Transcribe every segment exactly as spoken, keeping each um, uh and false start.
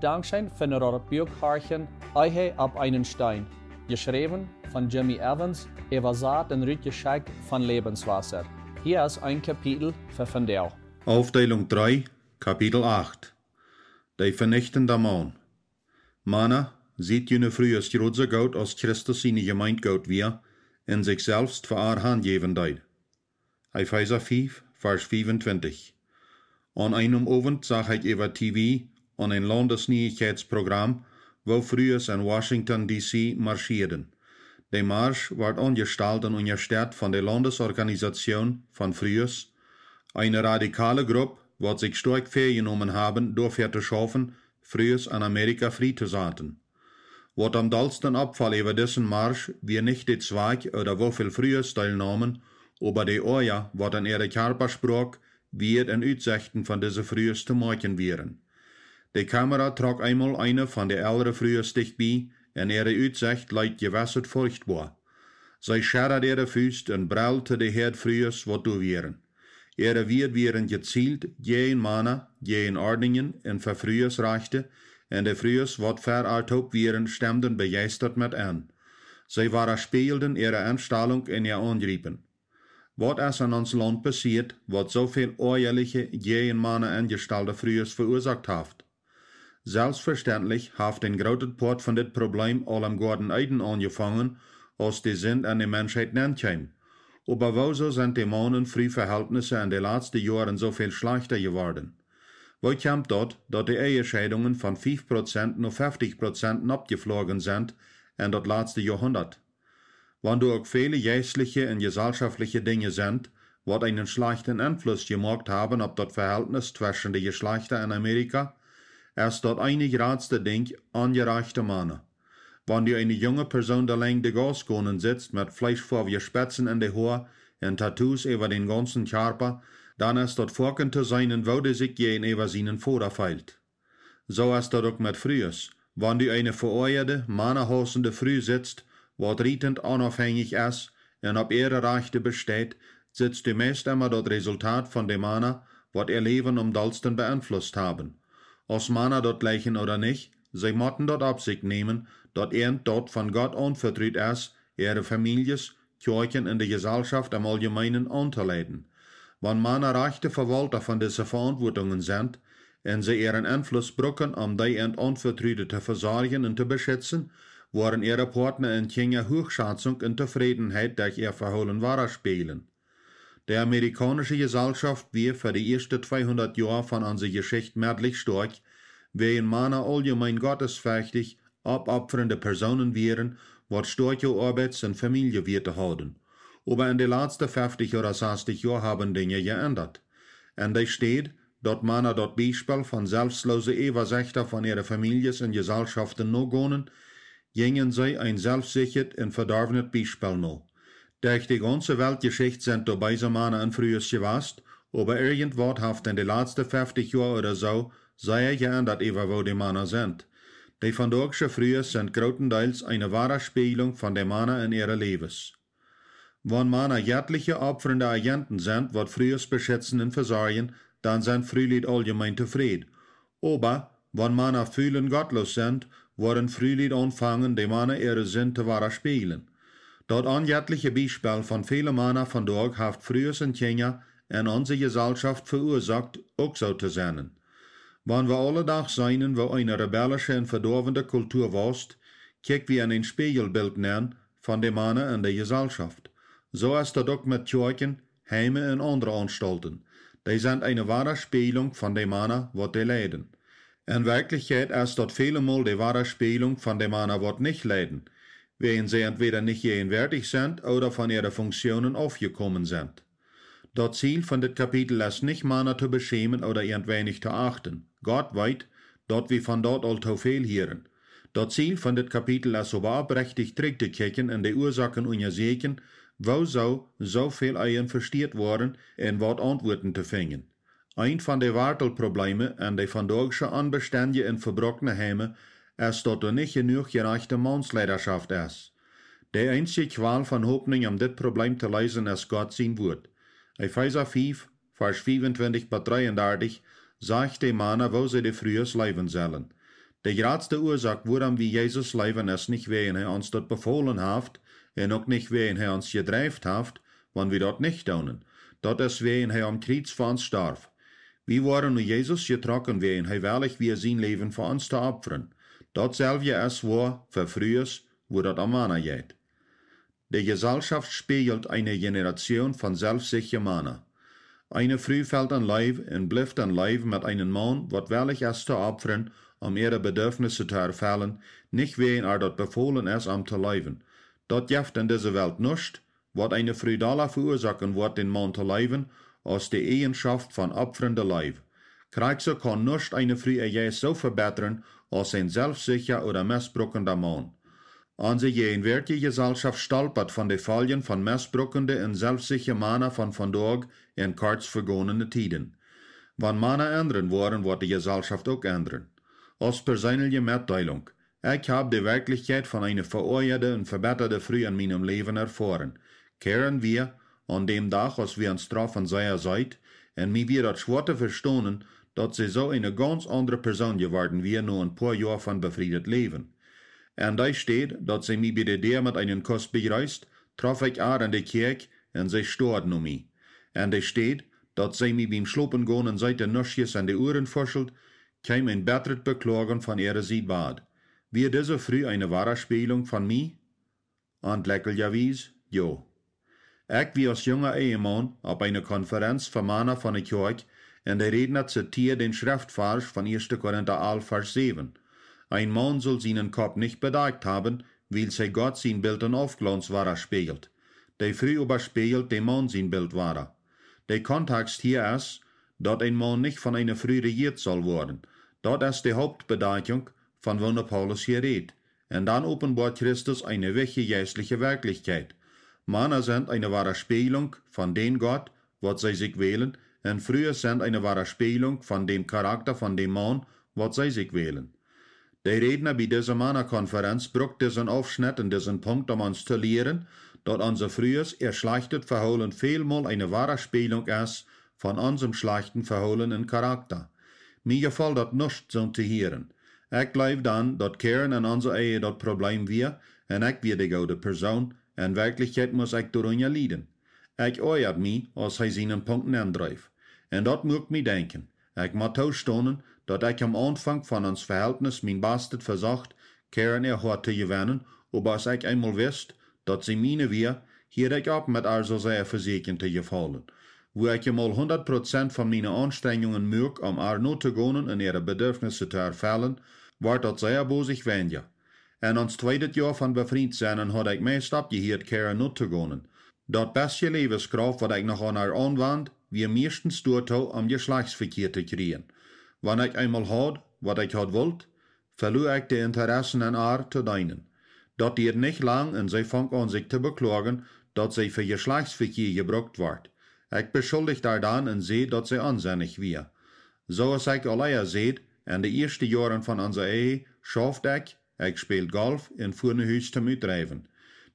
Dankscheen fa daut Buak horchen, Ehe opp eenen Steen, jeschräwen von Jimmy Evans, äwasat un rutjeschekjt von Lebenswasser. Hia es een Kapitel fa vondoag. Aufdeelunk dree, Kapitel acht. De venichtende Maun. Mana, siet june Frues jrod soo goot aus Christus siene Jemeent goot wia, un sikj selfst fa äa hanjäwen deed. Efeesa fief, Varsch fiefuntwintich. Aun eenem Owent sach ekj äwa T V aun een Laundesnieichkjeitsprogram, woo Frues en Washington D C marschieeden. De Marsch wort aunjestalt un unjastett von de Laundesorganisation von Frues, eene radikale Grupp, waut sikj stoakj väajenomen haben, doafäa to schaufen, Frues en Amerika frie to saten. Waut aum dollsten oppfoll äwa disen Marsch, wia nich de Zwakj ooda woo väl Frues deelneemen, oba de Oaja, waut en äare Kjarpasproak, Wieed un Utsechten von dise Frues to moakjen wieren. De Kamera trock eemol eene von de elre Frues dicht bie, un äare Utsecht leet jewess furchtboa. See schedad äare Fust un breld to de Häad Frues, waut doa wieren. Äare Wieed wieren jezielt jäajen Mana, jäajen Ordnungen un fa Frues Rajchte, un de Frues, waut fa äa toop wieren, stemden bejeistat met en. See wadaspieejelden äare Enstalunk un äa Aunjriepen. Waut es en ons Launt passieet, waut soo väl oajaliche, jäajen Mana enjestalde Frues veuasoakt haft? Selfstvestentlich haft een grootet Poat von dit Probleem aul em Goaden Eden aunjefongen, aus de Sind en de Menschheit nenkjeem. Oba wuarom sent de Maun- un Fruvehaltnisse en de latste Joaren soo väl schlajchta jeworden? Woo kjemt daut, daut de Ehescheidungen von fief Prozent no feftich Prozent oppjefloagen sent en daut latste Joarhundat? Wan doa uk väle jeistliche un jesalschoftliche Dinja sent, waut eenen schlajchten Enfluss jemoakt haben opp daut Vehaltnis tweschen de Jeschlajchta en Amerika, es daut eene jratste Dinkj onjerajchte Mana. Wan du eene junge Persoon de Lenjd de Gauss gonen sitst met fleeschfoawje Spetzen en de Hoa un Tattoos äwa dän gaunzen Kjarpa, dan es daut foaken to seenen, woo dee sikj jäajenäwa sienen Voda feelt. Soo es daut uk met Frues. Wan du eene veoajade, manahausende Fru sitst, waut rietend onaufhänjich es un opp äare Rajchte besteit, sitst du meist emma daut Resultat von de Mana, waut äa Läwen aum dollsten beeinflusst haben. Aus Mana daut jleichen ooda nich, see motten daut opp sikj nämen, daut äant daut von Gott aunvetrut es, äare Famieljes, Kjoakjen un de Jesalschoft em Auljemeenen auntoleiden. Wan Mana rajchte Vewaulta von dise Veauntwuatungen sent, un see äaren Enfluss brucken, om dee äant Aunvetrute to vesorjen un to beschitzen, woaren äare Poatna un Kjinja Huachschatzunk un Tofrädenheit derch äa Vehoolen wadaspäajlen. De amerikaunische Jesalschoft wia fa de ieeschte tweehundat Joa von onse Jeschicht meddlich stoakj, wäajen Mana auljemeen gottesferchtich, oppopfrende Persoonen wieren, waut stoakje Oabeits- un Famieljewieren hauden. Oba en de latste feftich ooda sastich Joa haben Dinja jeendat. En de Städ, daut Mana daut Biespel von selfstloose Äwasechta von äare Famieljes un Jesalschoften nogonen, jinjen see een selfstsichjet un vedorwnet Biespel no. Derch de gaunze Weltjeschicht sent doa beese Mana un Frues jewast, oba irjentwaut haft en de latste feftich Joa ooda soo sea jeendat äwa woo de Mana sent. De vondoagsche Frues sent grootendeels eene Wadaspäajlunk von de Mana en äare Läwes. Wan Mana jettliche opfrende Agenten sent, waut Frues beschitzen un vesorjen, dan sent Frulied auljemeen tofräd. Oba wan Mana ful un gottloos sent, woaren Frulied aunfangen, de Mana äare Sind to wadaspäajlen. Daut onjettliche Biespel von väle Mana vondoag haft Frues un Kjinja en onse Jesalschoft veuasoakt, uk soo to sennen. Wan wie aule Dach seenen, woo eene rebellische un vedoawende Kultua wausst, kjikj wie en een Späajelbilt nenn von de Mana en de Jesalschoft. Soo es daut uk met Kjoakjen, Heime un aundre Aunstalten. Dee sent eene Wadaspäajlunk von de Mana, waut dee leiden. En Werkjlichkjeit es daut välemol de Wadaspäajlunk von de Mana, waut nich leiden, wäajen see entwäda nich jäajenwäatich sent ooda von äare Funktionen aufjekomen sent. Daut Ziel von dit Kapitel es nich, Mana to beschämen ooda äant weinich to achten. Gott weet, daut wie von daut aul too väl hieren. Daut Ziel von dit Kapitel es oba opprechtich trigj to kjikjen un de Uasoaken unjasieekjen, wuarom soo väl Ehen vestieet woaren un waut Auntwuaten to finjen. Eent von de Wartelprobleeme en de vondoagsche onbestendje un vebrokne Heime es, daut doa nich jenuach jerajchte Maunsleidaschoft es. De eensje Kjwal von Hopninj, om dit Probleem to leesen, es Gott sien Wuat. Efeesa fief, Varsch fiefuntwintich bat dreeundartich, sajcht de Mana, woo see de Frues leewen sellen. De jratste Uasoak, wuarom wie Jesus leewen, es nich wäajen hee ons daut befolen haft un uk nich wäajen hee ons jedreift haft, wan wie daut nich doonen. Daut es wäajen hee aum Kjriez fa ons storf. Wie woaren no Jesus jetrocken, wäajen hee wellich wia, sien Läwen fa ons to opfren. Daut selwje es woa fa Frues, wua daut om Mana jeit. De Jeselschoft spieejelt eene Generation von selfstsichre Mana. Eene Fru felt en Leew un blift en Leew met eenen Maun, waut wellich es to opfren, om äare Bedürfnisse to erfellen, nich wäajen ar daut befolen es, am to leewen. Daut jeft en dise Welt nuscht, waut eene Fru dolla veuasoaken woat, dän Maun to leewen, aus de Eejenschoft von opfrende Leew. Krakjt soo kaun nuscht eene Fru äa Jeist soo vebetren aus een selfstsichra ooda mestbruckenda Maun. Onse jäajenwoatje Jeselschoft stolpat von de Foljen von mestbruckende un selfstsichre Mana von vondoag un kort vegonene Tieden. Wan Mana endren woaren, woat de Jeselschoft uk endren. Aus perseenelje Metdeelunk: Ekj hab de Werkjlichkjeit von eene veoajade un vebettade Fru en mienem Läwen erfoaren. Karen wia, aun däm Dach, aus wie ons troffen, sea seet, un mie wia daut schwoa to vestonen, daut see soo eene gaunz aundre Persoon jeworden wia no een poa Joa von befriedet Läwen. En dee Städ, daut see mie bie de Däa met eenen Kuss bejreest, troff ekj ar en de Kjäakj un see stoad no mie. En dee Städ, daut see mie biem Schlopengonen seet un nuschtjes en de Uaren fuschelt, kjeem een bettret Bekloagen von äare Sied Bad. Wia dise Fru eene Wadaspieejlunk von mie? Auntlekjlijawies, jo. Ekj wia aus junga Ehemaun opp eene Konferenz fa Mana von de Kjoakj un de Rädna zitiad dän Schreftvarsch von ieeschte Korinta alf, Varsch säwen: Een Maun sull sienen Kopp nich bedakjt haben, wiels hee Gott sien Bilt un Aufglauns wadaspieejelt. De Fru oba spieejelt däm Maun sien Bilt wada. De Kontakjst hia es, daut een Maun nich von eene Fru rejieet saul woaren. Daut es de Hauptbedakjunk, von woone Paulus hia rät. Un dan openboat Christus eene wichtje jeistliche Werkjlichkjeit. Mana sent eene Wadaspieejlunk von dän Gott, waut see sikj wälen, un Frues sent eene Wadaspieejlunk von däm Charakta von däm Maun, waut see sikj wälen. De Rädna bie dise Manakonferenz brukt disen Aufschnett un disen Punkt, om ons to lieren, daut onse Frues äa schlajchtet Vehoolen välmol eene Wadaspieejlunk es von onsem schlajchten Vehoolen un Charakta. Mie jefoll daut nuscht, soont to hieren. Ekj jleew dan, daut Karen en onse Ehe daut Probleem wia un ekj wia de goode Persoon. En Werkjlichkjeit must ekj doarunja lieden. Ekj oajad mie, aus hee sienen Punkt nendreef. Un daut muak mie denkjen. Ekj mott toostonen, daut ekj aum Aunfank von ons Veheltnis mien Bastet vesocht, Karen äa Hoat to jewennen, oba aus ekj eemol wist, daut see miene wia, hieed ekj opp met ar soo sea vesäkjen to jefaulen. Wua ekj emol hundat Prozent von miene Aunstrenjungen muak, om ar notogonen un äare Bedürfnisse to erfellen, wort daut sea bosich weinja. En ons tweedet Joa von befriet sennen haud ekj meist oppjehieet, Karen notogonen. Daut bestje Läwenskrauft, waut ekj noch aun ar aunwand, wia mieschtens doatoo, om Jeschlajchtsvekjia to kjrieen. Wan ekj eemol haud, waut ekj haud wult, veloa ekj de Interessen en ar to deenen. Daut dieed nich lang un see funk aun sikj to bekloagen, daut see fa Jeschlajchtsvekjia jebrukt wort. Ekj beschuldicht ar dan un säd, daut see onsennich wia. Soo aus ekj aul ea säd, en de ieeschte Joaren von onse Ehe schauft ekj, ekj späld Golf un fua no Hus toom utdreiwen.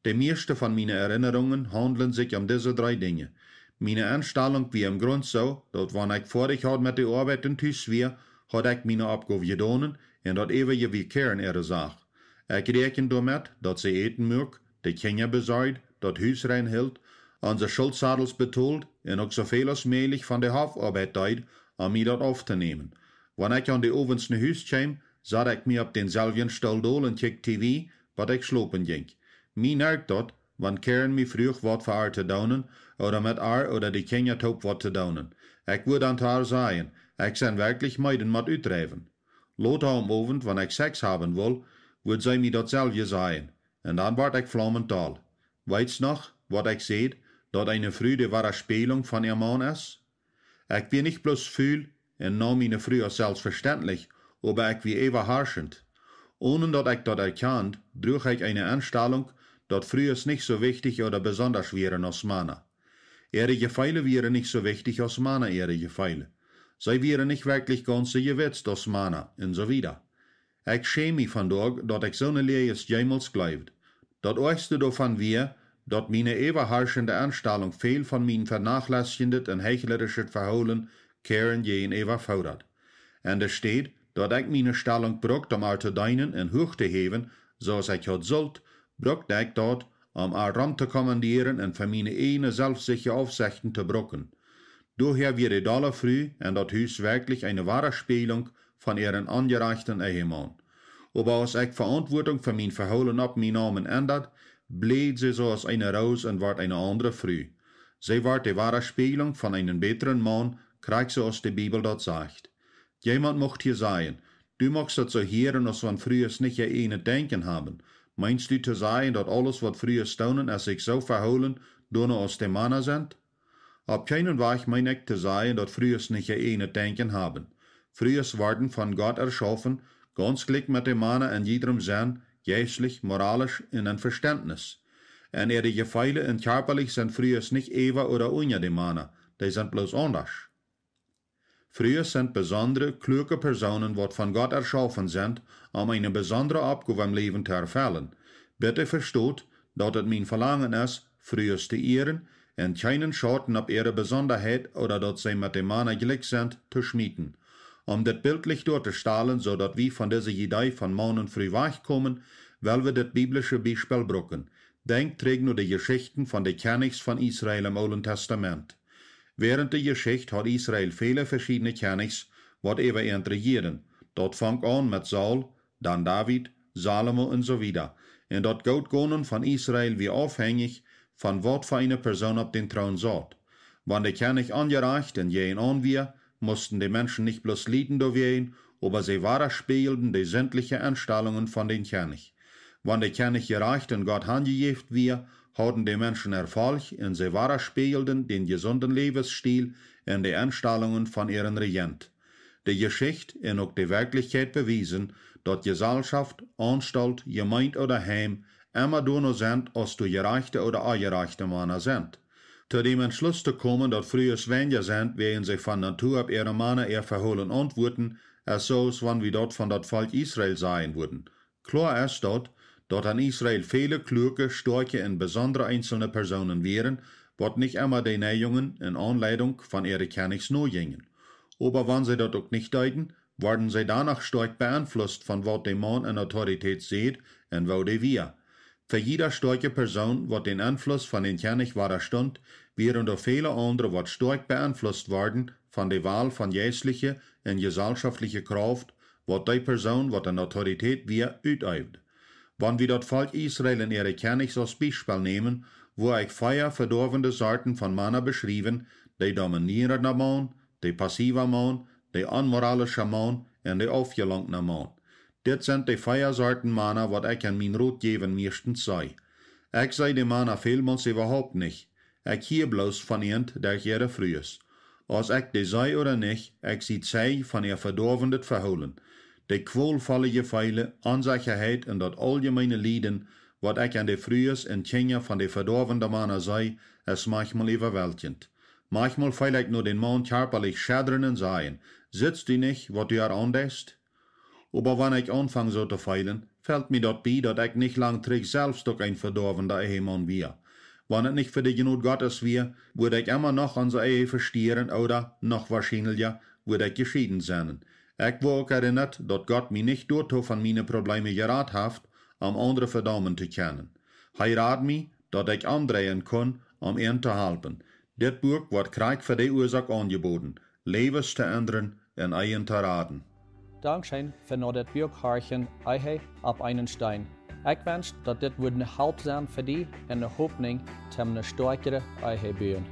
De mieeschte von miene Erinnerungen haundlen sikj om dise dree Dinja. Miene Enstalunk wia em Grunt soo, daut wan ekj foadich haud met de Oabeit un tus wia, haud ekj miene Oppgow jedonen un daut äwaje wia Karen äare Sach. Ekj räakjend doamet, daut see Äten muak, de Kjinja besorjd, daut Hus rein hilt, onse Schultsadels betold un uk soo väl aus mäajlich von de Haufoabeit deed, om mie daut auftonämen. Wan ekj aun de Owents no Hus kjeem, sad ekj mie opp dän selwjen Stool dol un kjikjt T V, bat ekj schlopen jinkj. Mie nerkt daut, wan Karen mie fruach, waut fa ar to doonen, ooda met ar ooda de Kjinja toop waut to doonen. Ekj wudd dan to ar sajen: Ekj sie werkjlich meed un mott utdreiwen. Lota aum Owent, wan ekj Sex haben wull, wudd see mie daut selwje sajen. Un dan wort ekj flaumend doll. Weetst noch, waut ekj säd, daut eene Fru de Wadaspäajlunk von äa Maun es? Ekj wia nich bloos ful un naum miene Fru aus selfstvestentlich, oba ekj wia äwaharschent. Onen daut ekj daut erkjand, druach ekj eene Enstalunk, daut Frues nich soo wichtich ooda besondasch wieren aus Mana. Äare Jefeele wieren nich soo wichtich aus Mana äare Jefeele. See wieren nich werkjlich gaunz soo jewitzt aus Mana, un soo wieda. Ekj schäm mie vondoag, daut ekj soone Läajes jemols jleewd. Daut oajchste doavon wia, daut miene äwaharschende Enstalunk väl von mien vernachlesjendet un heichlerischt Vehoolen Karen jäajenäwa fodat. En de Städ, Daut ekj miene Stalunk brukt om ar to deenen un huach to häwen, soo aus ekj haud sullt, brukt ekj daut, om ar rom to kommandieren un fa miene ieejne selfstsichtje Aufsechten to bruken. Doahäa wia de dolle Fru en daut Hus werkjlich eene woare Spieejlunk von äaren onjerajchten Ehemaun. Oba aus ekj Veauntwuatunk fa mien Vehoolen opp mie naum un endad, bleed see soo aus eene Roos un wort eene aundre Fru. See wort de woare Spieejlunk von eenen bätren Maun, krakjt soo aus de Bibel daut sajcht. Jemaunt mucht hia sajen: Du muchst daut soo hieren, aus wan Frues nich äa ieejnet Denkjen haben. Meenst du to sajen, daut aules, waut Frues doonen, es sikj soo vehoolen, doano aus de Mana sent? Opp kjeenen Wajch meen ekj to sajen, daut Frues nich äa ieejnet Denkjen haben. Frues worden von Gott erschaufen, gauns jlikj met de Mana en jiedrem Senn, jeistlich, moralisch un en Vestentnis. En äare Jefeele un kjarpalich sent Frues nich äwa ooda unja de Mana, dee sent bloos aundasch. Frues sent besondre, kluake Persoonen, waut von Gott erschaufen sent, om eene besondre Oppgow em Läwen to erfellen. Bitte vestot, daut et mien Velangen es, Frues to ieren un kjeenen Schauten opp äare Besondaheit ooda daut see met de Mana jlikj sent, to schmieten. Om dit biltlich doatostalen, soo daut wie von dise Idee von Maun un Fru wajchkomen, well wie dit biblische Biespel bruken. Denkj trigj no de Jeschichten von de Kjennichs von Israel em Oolen Testament. Wäarent de Jeschicht haud Israel väle veschiedne Kjennichs, waut äwa an rejieeden. Daut funk aun met Saul, dan David, Salomo un soo wieda. Un daut Gootgonen von Israel wia aufhenjich von waut fa eene Persoon opp dän Troon saut. Wan de Kjennich onjerajcht un jäajenaun wia, musten de Menschen nich bloos lieden doawäajen, oba see wadaspieejelden de sintliche Enstalungen von dän Kjennich. Wan de Kjennich jerajcht un Gott hanjejäft wia, hauden de Menschen Erfolg un see wadaspieejelden dän jesunden Läwesstiel un de Enstalungen von äaren Rejent. De Jeschicht un uk de Werkjlichkjeit bewiesen, daut Jeselschoft, Aunstalt, Jemeent ooda Heim emma doano sent, aus doa jerajchte ooda onjerajchte Mana sent. To däm Entschluss to komen, daut Frues weinja sent, wäajen see von Natua opp äare Mana äa Vehoolen auntwuaden, es soo aus wan wie daut von daut Volkj Israel sajen wudden. Kloa es daut, daut en Israel väle kluake, stoakje un besondre eenzelne Persoonen wieren, waut nich emma de Neijungen un Aunleidunk von äare Kjennichs nojinjen. Oba wan see daut uk nich deeden, worden see doano stoakj beenflusst von waut de Maun en Autoritäet säd un woo dee wia. Fa jieda stoakje Persoon, waut dän Enfluss von dän Kjennich wadastunt, wieren doa väle aundre, waut stoakj beenflusst worden von de Wal von jeistliche un jeselschoftliche Krauft, waut dee Persoon, waut en Autoritäet wia, uteewd. Wan wie daut Volkj Israel un äare Kjennichs aus Biespel nämen, woa ekj vea vedoawende Sorten von Mana beschriewen: de dominierende Maun, de passive Maun, de onmoralische Maun un de aufjelunkne Maun. Dit sent de vea Sorten Mana, waut ekj en mien Rotjäwen mieeschtens see. Ekj see de Mana välmols äwahaupt nich. Ekj hia bloos von an derch äare Frues. Aus ekj dee see ooda nich, ekj sie Zeij von äa vedoawendet Vehoolen. De kjwolvolle Jefeele, Onsechaheit un daut auljemeene Lieden, waut ekj en de Frues un Kjinja von de vedoawende Mana see, es maunchmol äwaweltjent. Maunchmol feel ekj no dän Maun kjarpalich schedren un sajen: Sitst du nich, waut du ar aundeist? Oba wan ekj aunfang soo to feelen, felt mie daut bie, daut ekj nich lang trigj selfst uk een vedoawenda Ehemaun wia. Wan et nich fa de Jnod Gottes wia, wudd ekj emma noch onse Ehe vestieren ooda, noch woarschienlicha, wudd ekj jeschieden sennen. Ekj woa uk erinnat, daut Gott mie nich doatoo von miene Probleeme jerat haft, om aundre vedaumen to kjennen. Hee rad mie, daut ekj omdreien kunn, om an to halpen. Dit Buak woat krakjt fa dee Uasoak aunjeboden: Läwes to endren un Ehen to raden. Dankscheen fa no dit Buak horchen: Ehe opp eenen Steen. Ekj wensch, daut dit wudd ne Help sennen fa die un ne Hopninj toom ne stoakjre Ehe buen.